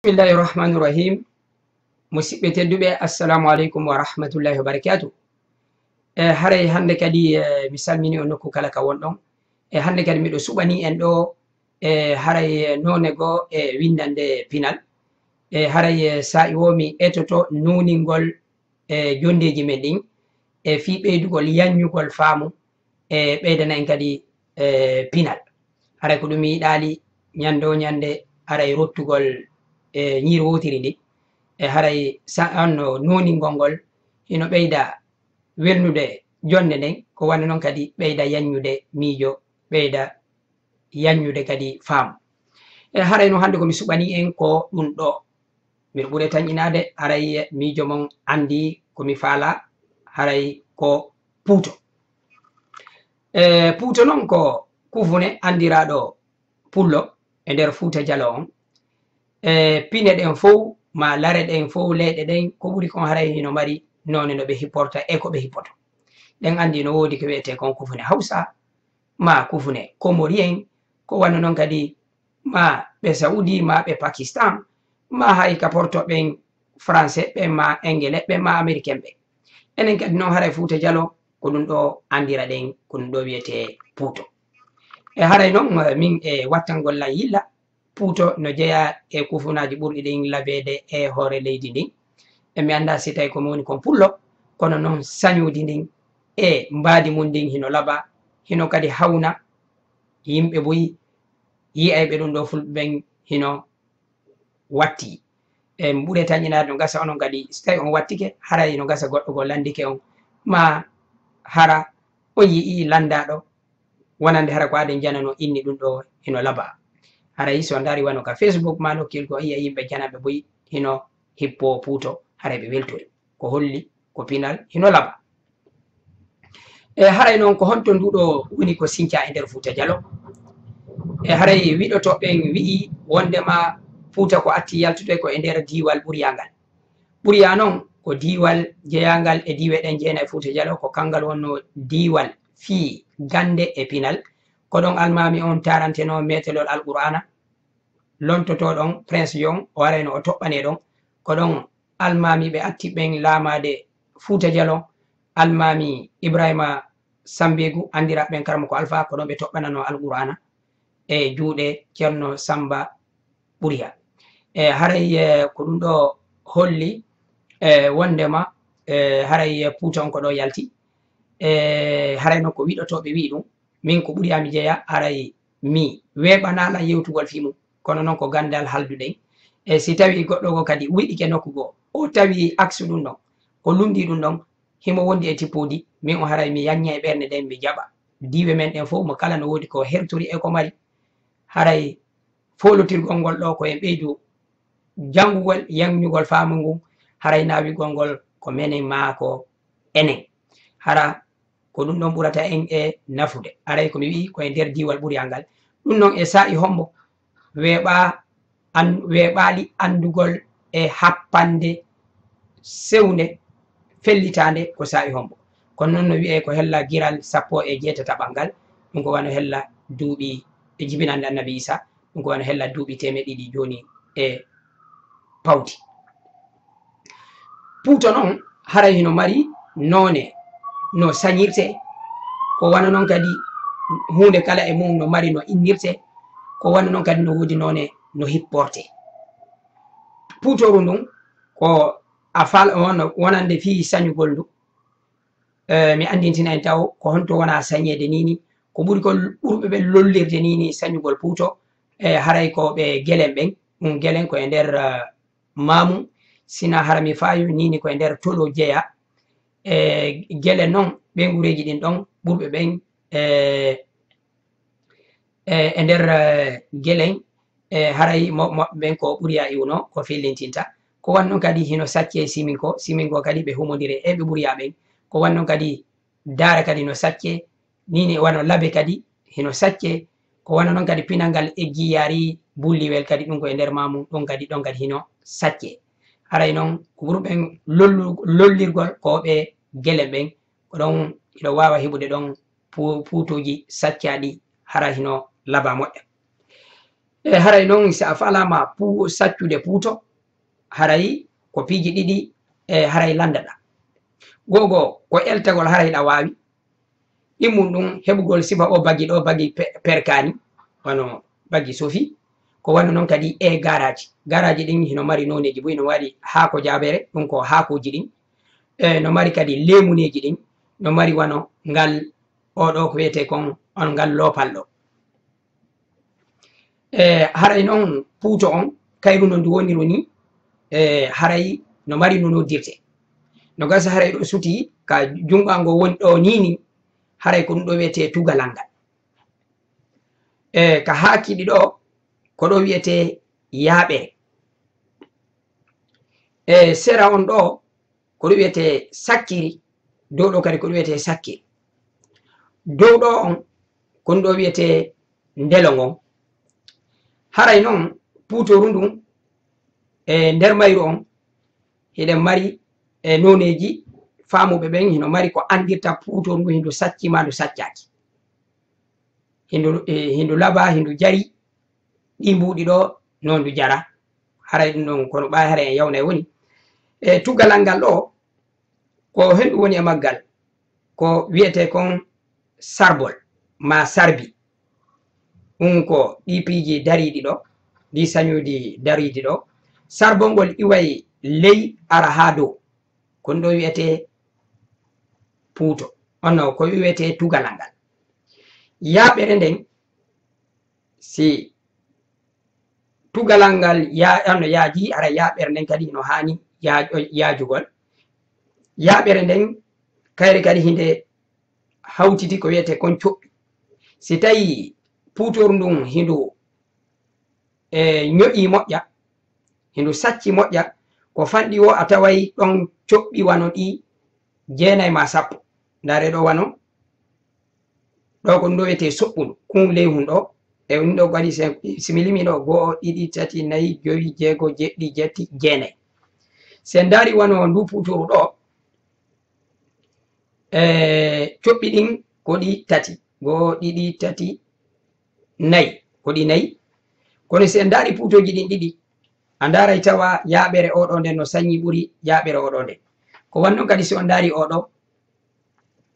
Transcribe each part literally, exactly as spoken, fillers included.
Bismillahi rahmani rahim. Musidɓe tedduɓe, assalamu aleykum wa rahmatullahi wa barakatuh. E haray hannde kadi, e, mi salmini on nokku kala ka wonɗon. E hannde kadi miɗo suɓani en ɗo, e haray, e, noone goo e winndande pinal. E haray, e, saa'i wo mi etoto nuuningol, e, jonndeeji men ɗin, e fii ɓeydugol yanñugol faamu, e ɓeydana en kadi, e, pinal. Haray ko ɗum mi yiɗaali ñande o ñande haray rottugol, e, ñiiri wootiri ndi. E haray sa-, on no nooningol ngol hino ɓeyda welnude jonnde nden, ko wano non kadi ɓeyda yanñude miijo, ɓeyda yanñude kadi faamu. E haray no hannde ko mi suɓani en ko ɗum ɗo. Miɗo ɓure tanƴinaade, haray miijo mon anndi ko mi faala, haray ko Puuto. E Puuto non ko kufune anndiraaɗo Pullo e nder Fuuta Jalo on. E pine ɗen fow, maa lare ɗen fow, leyɗe ɗen, ko ɓuri kon haray hino mari noone no ɓe hipporta e ko ɓe hippoto. Ɗen anndi no woodi ko wi'etee kon kufune Hawsa, maa kufune Comorien, ko wano non kadi maa ɓe Saudi, maa ɓe Pakistan, maa hay ka porto ɓen Français ɓen, maa Engele ɓen, maa Américain ɓen. Enen kadi non haray Fuuta Jalo, ko ɗum ɗo anndira ɗen, ko ɗum ɗo wi'etee Puuto. E haray non, eh, min e wattangol lan yilla, Puuto no jeyaa e kufunaaji ɓurɗi ɗin labeede e hoore leydi ndin. E mi anndaa si tawi ko mi woni kon Pullo, kono non sañuudi ndin e mbaadi mun ndin hino laba, hino kadi hawna yimɓe buy yi'ayɓe ɗum ɗo fulɓe ɓen hino watti. E mi ɓure tanƴinaade no gasa onon kadi, si tawi on wattike, haray no gasa goɗɗo goo lanndike on, maa hara on yi'ii lanndaaɗo wonande hara ko aden janano inni ɗum ɗo hino laba. Haray so ndaari wano ka Facebook maa nokkil ko iya yimɓe jananɓe buy hino hippo Puuto, haray ɓe weltori. Ko holli ko pinal hino laba. E haray non ko honto ndu ɗo woni ko sinca e nder Fuuta Jalo? E haray wiɗotooɓe ɓen wi'i wondema Puuta ko atti yaltude ko e nder diiwal Ɓuriya ngal. Ɓuriya non ko diiwal jeyaangal e diiwe ɗen jeenay Fuuta Jalo, ko kangal wonno diiwal fii gannde e pinal. Ko ɗon almaami on taaranteno meetelol Alqur'aana, lontotoo ɗon Prince John, o arayno o toɓɓanee ɗon. Ko ɗon almaami ɓe atti ɓen laamaade Fuuta Jalo, almaami Ibrahima Sambeegu, anndiraaɓe ɓen Karamoko Alfa, ko ɗon ɓe toɓɓananoo Alqur'aana e juuɗe Ceerno Samba Ɓuriya. E haray, e, ko ɗum ɗo holli, e, wondema, e, haray, e, Puuta on ko ɗo yalti. E haray non ko wiɗotooɓe wi'i ɗum, min ko Ɓuriya mi jeya, haray mi weeɓanaa lan yewtugol fii mum. Kono non ko ganndal halduɗen. E si tawi goɗɗo goo kadi wiɗike nokku goo, o tawi aksu ɗum ɗon, o lunndii ɗum ɗon, himo wondi e tippoodi, min o haray mi yanña e ɓernde nden, mi jaɓa. Diiwe men ɗen fow, mo kala no woodi ko hertori e ko mari. Haray foolotirgol ngol ɗo ko en ɓeydu janngugol, yanñugol faamu ngun, haray naawigol ngol ko menen maa ko enen. Hara ko ɗum ɗon ɓurata en e nafude. Haray ko mi wi'i ko e nder diiwal Ɓuriya ngal. Ɗum non e saa'i hombo weeɓa an-, weeɓaali anndugol e happande sewnde fellitaande ko saa'i hombo. Kono non no wi'ee ko hella giral sappo e jeetataɓal ngal, ɗum ko wano hella duuɓi e jibinande Annabi Iisa, ɗum ko wano hella duuɓi teemeɗɗe ɗiɗi jooni e pawdi. Puuto non haray hino mari noone no sañirtee, ko wano non kadi huunde kala e mum no mari no innirtee, ko wano non kadi no woodi noone no hipportee. Puutooru ndun ko a fal-, won-, wonande fii sañugol ndu. Eh, mi anndintina en taw ko honto wona sañeede nii nii. Ko ɓuri ko ɓurɓe ɓen lollirde nii nii sañugol Puuto, eh, haray ko ɓe Gelen ɓen. Ɗum Gelen ko e nder, eh, Maamu, sina hara mi faayu nii nii ko e nder Tolo jeya. Eh, Gelen non, ɓeynguureeji ɗin ɗon, ɓurɓe ɓen, eh, e, e nder, eh, Gelen, eh, haray mo-, mo-, ɓen ko Ɓuriya iwno, ko fellintinta. Ko wano non kadi hino saccee Siminko, Siminko kadi ɓe humondire e ɓe Ɓuriya ɓen. Ko wano non kadi Daara kadi no saccee, nii nii wano Labe kadi hino saccee. Ko wano non kadi pinal ngal eggi yaari Bulliwel kadi, ɗum ko e nder Maamu, ɗum kadi, ɗon kadi hino saccee. Haray non ko ɓuri ɓen lollu-, lollirgol ko ɓe Gelen ɓen, ko ɗon hiɗo waawa heɓude ɗon pu-, puutooji saccaaɗi hara hino laba moƴƴa. E haray noon, si a falaama pu-, saccude puuto, haray ko piiji ɗiɗi, e haray lanndaɗaa. Goo goo, ko eltagol haray ɗa waawi. Ɗimmun ɗum heɓugol sifa o bagi ɗo, bagi pe-, perkaani, wano bagi sofi. Ko wano noon kadi e garaaji. Garaaji ɗin hino mari nooneeji buy, no mari haako jaabere, ɗum ko haakooji ɗin. E no mari kadi leemuneeji ɗin, no mari wano ngal, o ɗo ko wiyetee kon, on ngal loopal ɗo. E haray noon puuto on, kayru no ndu woniri ni, e haray no mari no noddirtee. No gasa haray ɗo suti ka junngo an ngo woni ɗo nii ni, haray ko ɗum ɗo wiyetee tugalal ngal. E ka haakii ɗi ɗo, ko ɗo wiyetee yaaɓere. E sera on ɗo, ko ɗum wiyetee sakkiri, dow ɗo kadi ko ɗum wiyetee sakkiri. Dow ɗo on, ko ɗum ɗo wiyetee ndelo ngon. Haray noon, puutooru ndun, e nder mayru on, hiɗen mari e nooneeji, faamuɓe ɓen hino mari ko anndirta puutooru ndu, hindu sacci maa ndu saccaaki. Hindu, e, hindu laba, hindu jari, ɗi mbuuɗi ɗo, no ndu jara. Haray ɗum ɗon, kono ɓay haray en yawnay woni. E tugalal ngal ɗo, ko hendu woni e maggal, ko wiyetee kon sarbol, maa sarbi. Ɗum ko ɗi piiji dariiɗi ɗo, ɗi sañuuji dariiɗi ɗo. Sarbol ngol iway ley ara haa dow. Ko ɗum ɗo wiyetee puuto. Onno ko wiyetee tugalal ngal. Yaaɓere nden, si tugalal ngal ya-, ano yaaji, hara yaaɓere nden kadi no haani ya-, yaajugol. Yaaɓere nden, kayre kadi hinde hawtiti ko wiyetee kon coɓɓi. Si tawi puutooru ndun hindu, e, ñoƴi moƴƴa, hindu sacci moƴƴa, ko fanɗi o a taway ɗon coɓɓi wano ɗi jeenay maa sappo. Ndaaree ɗo wano, ɗo ko ɗum ɗo wiyetee soɓɓundu, kun ley hun ɗo, e ɗum ɗo kadi se, si mi limi ɗo, go'o, ɗiɗi, tati, nayi, jowi, jeego, jeɗɗi, jetti, jeenay. Si en ndaari wano ndu puutooru ɗo, e, coɓɓi ɗin ko ɗi tati, go'o, ɗiɗi, tati, nayi, ko ɗi nayi. Kono si en ndaari puutooji ɗin ɗiɗi, a ndaaray tawa yaaɓere o ɗo nden no sañi ɓuri yaaɓere o ɗo nden. Ko wanno kadi si on ndaari o ɗo,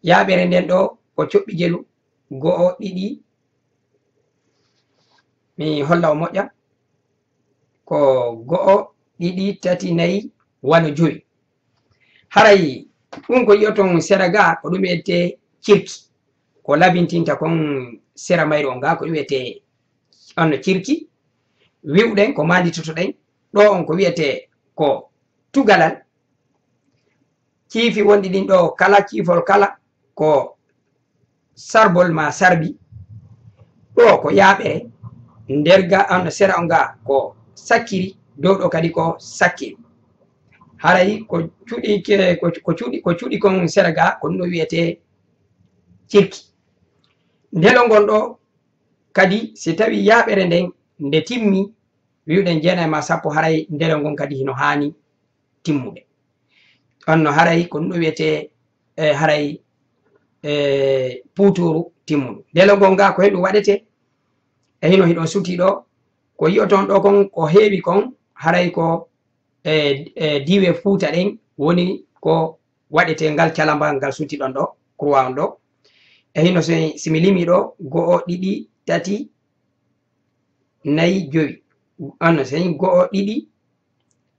yaaɓere nden ɗo ko coɓɓi jelu, go'o, ɗiɗi, mi holla o moƴƴa, ko go'o, ɗiɗi, tati, nayi, wano jowi. Haray ɗum ko yi'oton sera ga, ko ɗum wiyetee cirki. Ko labintinta kon sera mayru on ga, ko ɗum wiyetee on no cirki. Wi'uɗen ko maanditotoɗen, ɗo on ko wiyetee ko tugalal. Ciifi wonɗi ɗin ɗo kala, ciifol kala ko sarbol maa sarbi. Ɗo ko yaaɓere, nder ga, an sera on ga ko sakkiri, dow ɗo kadi ko sakkiri. Haray ko cuɗi ke-, ko, ko cuɗi, ko cuɗi kon sera ga, ko ɗum ɗo wiyetee cirki. Ndelo ngon ɗo kadi, si tawi yaaɓere nden nde timmi, wi'uɗen jeenay maa sappo, haray ndelo ngon kadi hino haani timmude. On no haray ko ɗum ɗo wiyetee, e, haray, e, puutooru timmundu. Ndelo ngon ga ko hendu waɗetee, e hino hiɗon suti ɗo, ko yi'oton ɗo kon, ko heewi kon, haray ko, e, e, diiwe Fuuta ɗen woni ko waɗetee ngal calambal ngal suti ɗon ɗo, croix on ɗo. E hino si, si mi limi ɗo, go'o, ɗiɗi, tati, nayi, jowi. Ano, si go'o, ɗiɗi,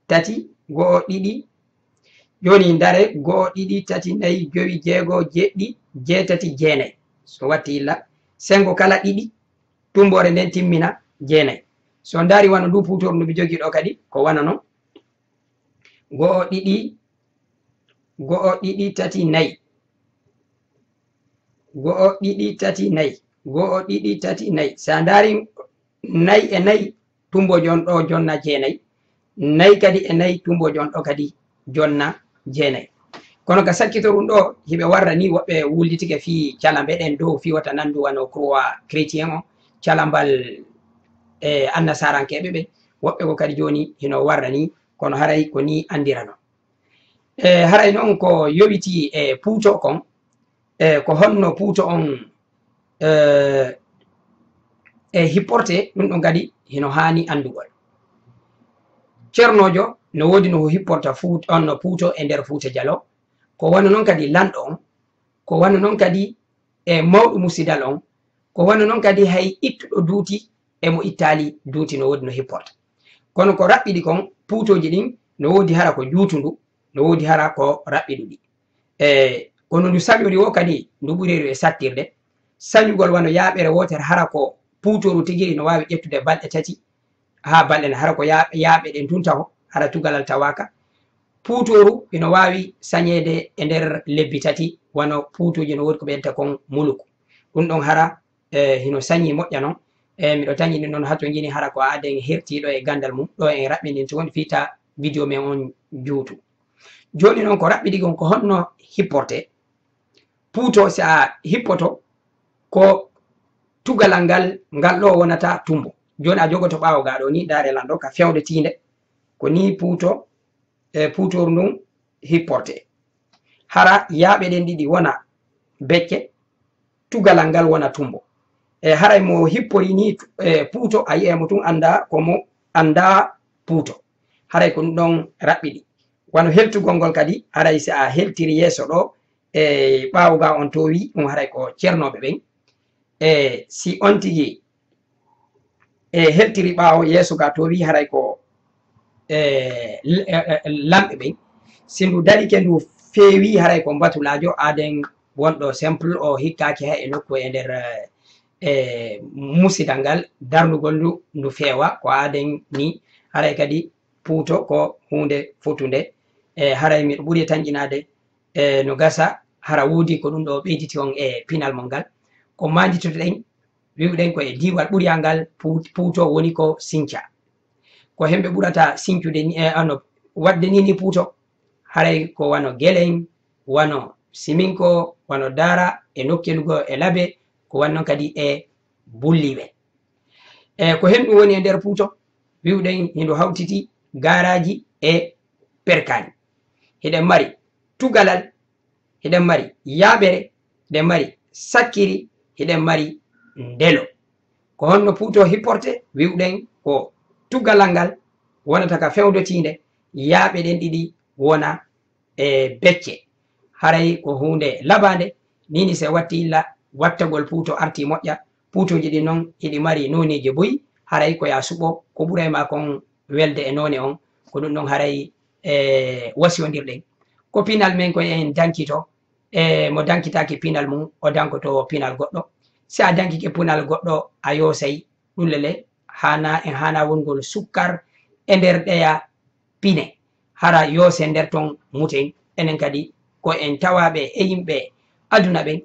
tati, go'o, ɗiɗi. Jooni ndaaree, go'o, ɗiɗi, tati, nayi, jowi, jeego, jeɗɗi, jeetati, jeenay. So watti illa, sengo kala ɗiɗi, tumboore nden timmina jeenay. So ndaari wano ndu puutooru ndu mi jogii ɗo kadi, ko wano non. Go'o, ɗiɗi, go'o, ɗiɗi, tati, nayi. Go'o, ɗiɗi, tati, nayi. Go'o, ɗiɗi, tati, nayi. Si a ndaari nayi e nayi, tumbo jon ɗo jonna jeenay. Nayi kadi e nayi, tumbo jon ɗo kadi jonna jeenay. Kono ka sakkitorun ɗo, hiɓe warra ni, woɓɓe wullitike fii calambe ɗen dow fii wata nandu wano croix chrétien o, calambal, e, annasarankeeɓe ɓe. Woɓɓe ko kadi jooni hino warra ni, kono haray ko ni andirano. E, haray noon ko yowitii e puuto kon, e, ko honno puuto on, e, e hipportee, ɗum ɗon kadi hino haani anndugol. Ceernoojo no woodi no o hipporta Fuut-, on no Puuto e nder Fuuta Jaloo. Ko wano non kadi lanɗo on, ko wano non kadi e mawɗo musidal on, ko wano non kadi hay ittuɗo duuti e mo ittaali duuti no woodi no hipporta. Kono ko raɓɓiɗi kon, puutooji ɗin no woodi hara ko juutundu, no woodi hara ko raɓɓiɗuɗi. E kono ndu sañori wo kadi, ndu ɓuriri e sattirde. Sañugol wano yaaɓere wootere hara ko puutooru tigiri no waawi ƴettude balɗe tati haa balɗe nay, hara ko yaa-, yaaɓe ɗen tun taho, hara tugalal tawaaka. Puutooru ino waawi sañeede e nder lebbi tati, wano puutooji no woodi ko ɓe enta kon muluku. Ɗun ɗon hara, e, hino sañi moƴƴa non. E, miɗo tañi ɗin ɗon hatonjini hara ko aaden hertii ɗo e ganndal mum, ɗo en raɓɓindinta won fii ta video men on juutu. Jooni non ko raɓɓiɗi kon ko honno hipportee? Puuto, si a hippoto, ko tugalal ngal, ngal ɗoo wonata tumbo. Jooni a jogoto ɓaawo gaa ɗoo ni, ndaare lanɗo ka fewde tiinde. Ko nii puuto, e, puutooru ndun hipportee. Hara yaaɓe ɗen ɗiɗi wona becce, tugalal ngal wona tumbo. E, haray mo hippori ni, e, puuto, a yi'ay mo tun anndaa ko mo anndaa puuto. Haray ko ɗun ɗon raɓɓiɗi. Wano heltugol ngol kadi, haray si a heltiri yeeso ɗoo, e ɓaawo gaa on toowi, ɗun haray ko ceernooɓe ɓen. E si on tigi e heltiri ɓaawo yeeso gaa toowi, haray ko, e, l-, e, e, lamɓe ɓen. Si ndu darike ndu feewi, haray ko mbatulaajo aaden wonɗo simple, o hikkaaki hay e nokku e nder, e, musidal ngal, darnugol ndu, ndu feewa, ko aaden ni. Haray kadi puuto ko huunde fotunde. E, haray miɗo ɓuri tanƴinaade, e, no gasa hara woodi ko ɗun ɗoo ɓeyditi on e pinal mon ngal. Ko maanditotoɗen, wi'uɗen ko e diiwal ɓuryal ngal, Puu-, puuto woni ko sinca. Ko hemɓe ɓurata sincude ni, e, ano, waɗde ni ni puuto, haray ko wano Gelen, wano Siminko, wano Daara, e nokkelugo e Labe, ko wanno kadi e Bulliiɓe. E ko henɗun woni e nder puuto, wi'uɗen hindu hawtiti gaaraaji e perkaani. Hiɗen mari tugalal, hiɗen mari yaaɓere, hiɗen mari sakkiri, hiɗen mari ndelo. Ko honno puuto hipporte? Wi'uɗen ko tugalal ngal wonata ka fewdotiinde, yaaɓe ɗen ɗiɗi wona e becce. Haray ko huunde labaande, nii ni si watti illa wattagol puuto artii moƴƴa. Puutooji ɗin non hiɗi mari nooneeji buy, haray ko yaa suɓo ko ɓuray maa kon welde e noone on, ko ɗun ɗon haray e wasiyondirɗen. Ko pinal men ko en dankito, e mo dankitaaki pinal mum, o dankoto pinal goɗɗo. Si a dankike pinal goɗɗo, a yoosay ɗulle le, haana, en haana wongol sukkar e nder ɗeya pine. Hara yoose nder ton muten, enen kadi ko en tawaaɓe e yimɓe aduna ɓen,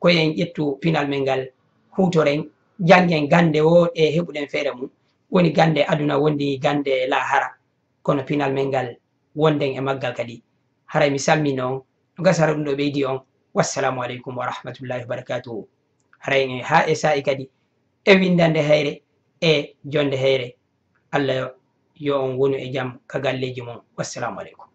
ko en ƴettu pinal men ngal, huutoren, janngen gannde woo ɗe heɓuɗen feere mum. Woni gannde aduna, wondi gannde laahara, kono pinal men ngal wonden e maggal kadi. Haray mi salmino on, no gasa hara ɗun ɗoo ɓeydi on. Wassalaamu aleykum wa rahmatullahi wa barakatuhu. Haray en haa e saa'i kadi e winndande hayre e jonnde hayre. Allah yo on wonu e jam ka galleeji mon. Wassalaamu aleykum.